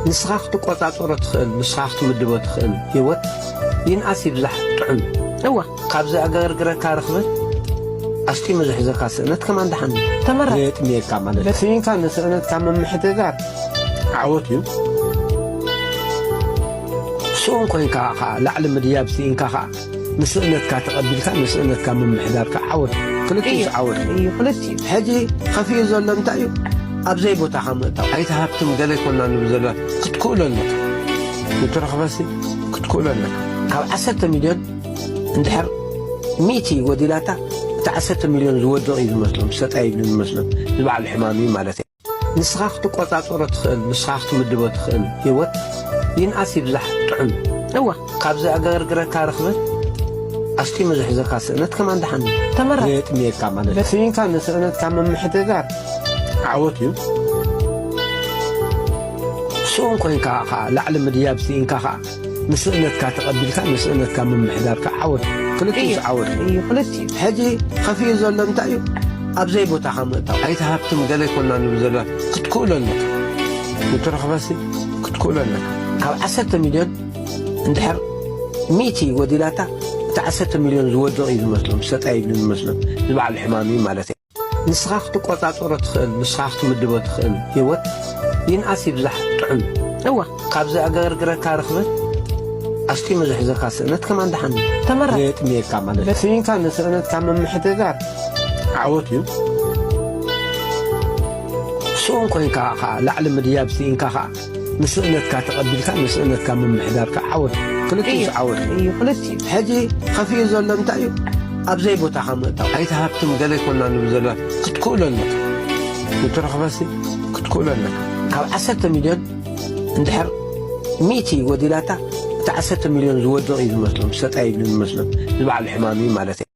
ንስኻ ክትቆጻጸሮ ትኽእል፣ ንስኻ ክትምድቦ ትኽእል ህይወት ይንኣስ ይብዛሕ ጥዑም። እዋ። ካብ ዘዕገርግረካ ርኽበት ኣስጢሙ ዝሕዘካ ስእነት ከማን ደሓን እዩ። ተመራጺ። የጥምየካ ማለት እዩ። ስኢንካ ንስእነትካ ምምሕድዳር ዓወት እዩ። ስኡን ኮይንካ ኸዓ ላዕሊ ምድያብ ስኢንካ ኸዓ ንስእነትካ ተቐቢልካ ንስእነትካ ምምሕዳርካ ዓወት እዩ። ክልቲኡ እዩ። ዓወት እዩ። እዩ፣ ክልቲኡ። ሕጂ ኸፊኡ ዘሎ እንታይ እዩ? ኣብ ዘይቦታኻ ምእታው። ኣይትሃብትም ገለ ይኮና ንብል ዘለና ክትክእሎ ኣለካ። ንትረኽበሲ ክትክእሎ ኣለካ። ካብ ዓሰርተ ሚልዮን እንድሕር ሚእቲ ጎዲላታ፣ እቲ ዓሰርተ ሚልዮን ዝወድቕ እዩ ዝመስሎም፣ ሰጣ ይብሉ ዝመስሎም። እዚ በዓል ሕማም እዩ ማለት እዩ። ንስኻ ክትቆጻጸሮ ትኽእል፣ ንስኻ ክትምድቦ ትኽእል ህይወት ይንኣስ ይብዛሕ ጥዑም። እዋ። ካብ ዘዕገርግረካ ርኽበት ኣስጢሙ ዝሕዘካ ስእነት ከማን ደሓን እዩ። ተመራጺ። የጥምየካ ማለት እዩ። ስኢንካ ንስእነትካ ምምሕድዳር ዓወት እዩ። ስኡን ኮይንካ ኸዓ ላዕሊ ምድያብ ስኢንካ ኸዓ ንስእነትካ ተቐቢልካ ንስእነትካ ምምሕዳርካ ዓወት እዩ። ክልቲኡ እዩ። ዓወት እዩ። እዩ፣ ክልቲኡ። ሕጂ ኸፊኡ ዘሎ እንታይ እዩ? ኣብ ዘይቦታኻ ምእታው። ኣይትሃብትም ገለ ይኮና ንብል ዘለና ክትክእሎ ኣለካ። ንትረኽበሲ ክትክእሎ ኣለካ። ካብ ዓሰርተ ሚልዮን እንድሕር ሚእቲ ጎዲላታ፣ እቲ ዓሰርተ ሚልዮን ዝወድቕ እዩ ዝመስሎም፣ ሰጣ ይብሉ ዝመስሎም። እዚ በዓል ሕማም እዩ ማለት እዩ። ንስኻ ክትቆጻጸሮ ትኽእል፣ ንስኻ ክትምድቦ ትኽእል ህይወት ይንኣስ ይብዛሕ ጥዑም። እዋ። ካብ ዘዕገርግረካ ርኽበት ኣስጢሙ ዝሕዘካ ስእነት ከማን ደሓን እዩ። ተመራጺ። የጥምየካ ማለት እዩ። ስኢንካ ንስእነትካ ምምሕድዳር ዓወት እዩ። ስኡን ኮይንካ ኸዓ ላዕሊ ምድያብ ስኢንካ ኸዓ ንስእነትካ ተቐቢልካ ንስእነትካ ምምሕዳርካ ዓወት እዩ። ክልቲኡ እዩ። ዓወት እዩ። እዩ፣ ክልቲኡ። ሕጂ ኸፊኡ ዘሎ እንታይ እዩ? ኣብ ዘይቦታኻ ምእታው። ኣይትሃብትም ገለ ይኮና ንብል ዘለና ክትክእሎ ኣለካ። ንትረኽበሲ ክትክእሎ ኣለካ። ካብ ዓሰርተ ሚልዮን እንድሕር ሚእቲ ጎዲላታ፣ እቲ ዓሰርተ ሚልዮን ዝወድቕ እዩ ዝመስሎም፣ ሰጣ ይብሉ ዝመስሎም። እዚ በዓል ሕማም እዩ ማለት እዩ።